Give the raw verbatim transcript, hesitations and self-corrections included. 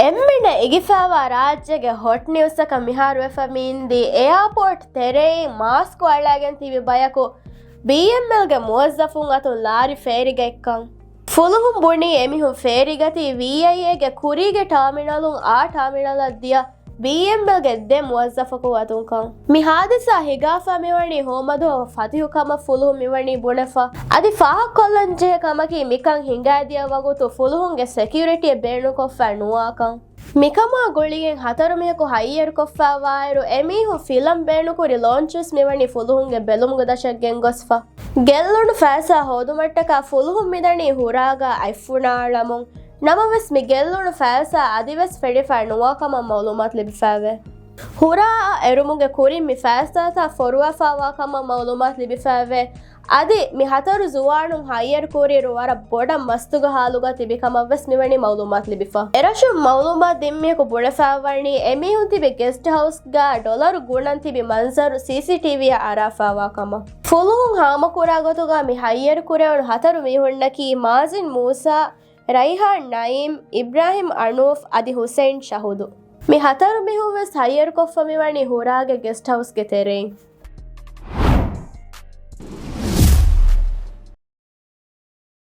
އެންމެންނަށް އެނގިފައިވާ ރާއްޖޭގެ ހޮޓް ނިއުސްއަކަށް މިހާރު ވެފަ މި އިންދީ، އެއާޕޯޓް ތެރެއިން މާސްކު އަޅާގެން ތިބި ބަޔަކު ބީއެމްއެލްގެ މުވައްޒަފުން އަތުން ލާރި ފޭރިގަ އެއްކަން. ފުލުހުން ބުނީ އެމީހުން ފޭރިގަތީ ވީއައިއޭގެ ކުރީގެ ޓާމިނަލުން އާ ޓާމިނަލަށް ދިޔަ ބީއެމްއެލްގެ ދެ މުވައްޒަފަކު އަތުންކަން. މި ހާދިސާ ހިނގާފަ މިވަނީ ހޯމަދުވަހު ފަތިހު ކަމަށް ފުލުހުން މިވަނީ ބުނެފަ. އަދި ފާހަގަކޮށްލަންޖެހޭ ކަމަކީ މިކަން ހިނގާދިޔަ ވަގުތު ފުލުހުންގެ ސެކިއުރިޓީއެއް ބޭނުންކޮށްފަ ނުވާކަން. މިކަމާ ގުޅިގެން ހަތަރު މީހަކު ހައްޔަރުކޮށްފައިވާއިރު، އެމީހުން ފިލަން ބޭނުންކުރި ލޯންޗުވެސް މިވަނީ ފުލުހުންގެ ބެލުމުގެ ދަށަށް ގެންގޮސްފަ. ގެއްލުނު ފައިސާ ހޯދުމަށްޓަކާ ފުލުހުން މިދަނީ ހުރާގަ އަތްފުނާއަޅަމުން. ނަމަވެސް، މި ގެއްލުނު ފައިސާ އަދިވެސް ފެނިފައި ނުވާކަމަށް މައުލޫމާތު ލިބިފައެވެ. ހުރާއަށް އެރުމުގެ ކުރިން މި ފައިސާތައް ފޮރުވާފައިވާ ކަމަށް މައުލޫމާތު ލިބިފައެވެ. އަދި މި ހަތަރު ޒުވާނުން ހައްޔަރު ކުރިއިރު ވަރަށް ބޮޑަށް މަސްތުގަ ހާލުގަ ތިބި ކަމަށް ވެސް މިވަނީ މައުލޫމާތު ލިބިފަ. އެރަށުން މައުލޫމާތު ދިން މީހަކު ބުނެފައިވަނީ އެމީހުން ތިބި ގެސްޓް ހައުސްގަ ޑޮލަރު ގުނަން ތިބި މަންޒަރު ސީސީޓީވީއަށް އަރާފައިވާ ކަމަށް. ފުލުހުން ހާމަކުރާ ގޮތުގަ މި ހައްޔަރު ކުރެވުނު ހަތަރު މީހުންނަކީ މާޒިން މޫސާ، ރައިހާން ނައީމް، އިބްރާހިމް އަނޫފް އަދި ހުސެއިން ޝަހުދު. މި ހަތަރު މީހުން ވެސް ހައްޔަރުކޮށްފަ މިވަނީ ހުރާގެ ގެސްޓް ހައުސްގެ ތެރެއިން.